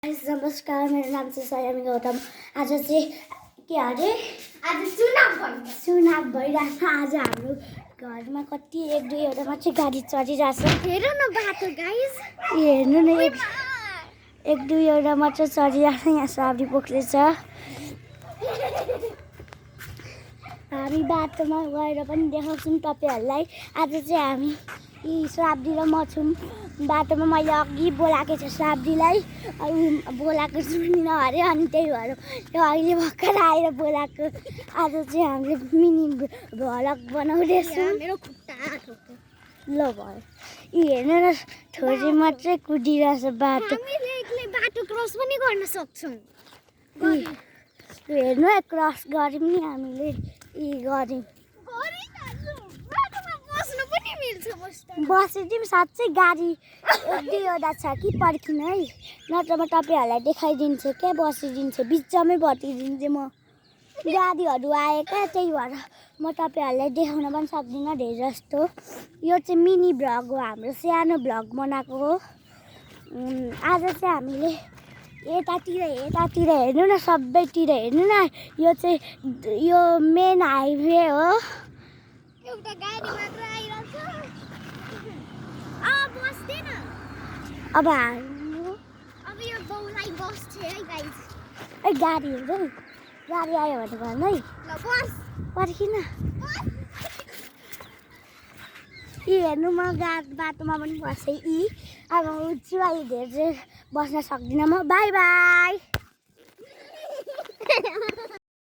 नमस्कार, मेरो नाम चाहिँ सयामी गौतम। आज चाहिँ के अरे आज चुनाव भइरहेको। आज हाम्रो घरमा कति एक दुईवटा मात्रै गाडी चलिरहेछ। हेर न बाटो गाइस, हेर्नु न एक दुईवटा मात्रै चलिरहेछ। यहाँ साब्री पोखरी छ। हामी बाटोमा गएर पनि देखाउँछौँ तपाईँहरूलाई। आज चाहिँ हामी साब्री र म छौँ बाटोमा। मैले अघि बोलाएको छु साब्रीलाई, बोलाएको सुनिन अरे, अनि त्यही भएर यो अहिले भर्खर आएर बोलाएको। आज चाहिँ हामीले मिनी भ्लग बनाउँदैछौँ। मेरो खुट्टा ठोक्यो। ल भयो, यी हेर्नु न, थोरै मात्रै कुदिरहेछ बाटो। हामीले एक्लै बाटो क्रस पनि गर्न सक्छौँ। हेर्नु है, क्रस गऱ्यौँ नि हामीले। गऱ्यौँ, बसिदिउँ। साँच्चै गाडी एक दुईवटा छ कि पर्खिनु है, नत्र म तपाईँहरूलाई देखाइदिन्छु क्या। बसिदिन्छु, बिचमै बसिदिन्छु म। गाडीहरू आयो क्या, त्यही भएर म तपाईँहरूलाई देखाउन पनि सक्दिनँ धेरै जस्तो। यो चाहिँ मिनी भ्लग हो, हाम्रो सानो भ्लग बनाएको हो। आज चाहिँ हामीले यतातिर हेर्नु न, सबैतिर हेर्नु न। यो चाहिँ यो मेन हाइवे हो। एउटा गाडी मात्र आइरहेछ। बस्दैन। अब हाम्रो अब यो बाउलाई बस्छ है गाइस। ए गाडी हेर्नु है, गाडी आयो भने भन्नु है। ल बस, पर्खिन। यी हेर्नु, म बाटोमा पनि बसेँ। अब उच्चु अहिले धेरै बस्न सक्दिनँ म। By by.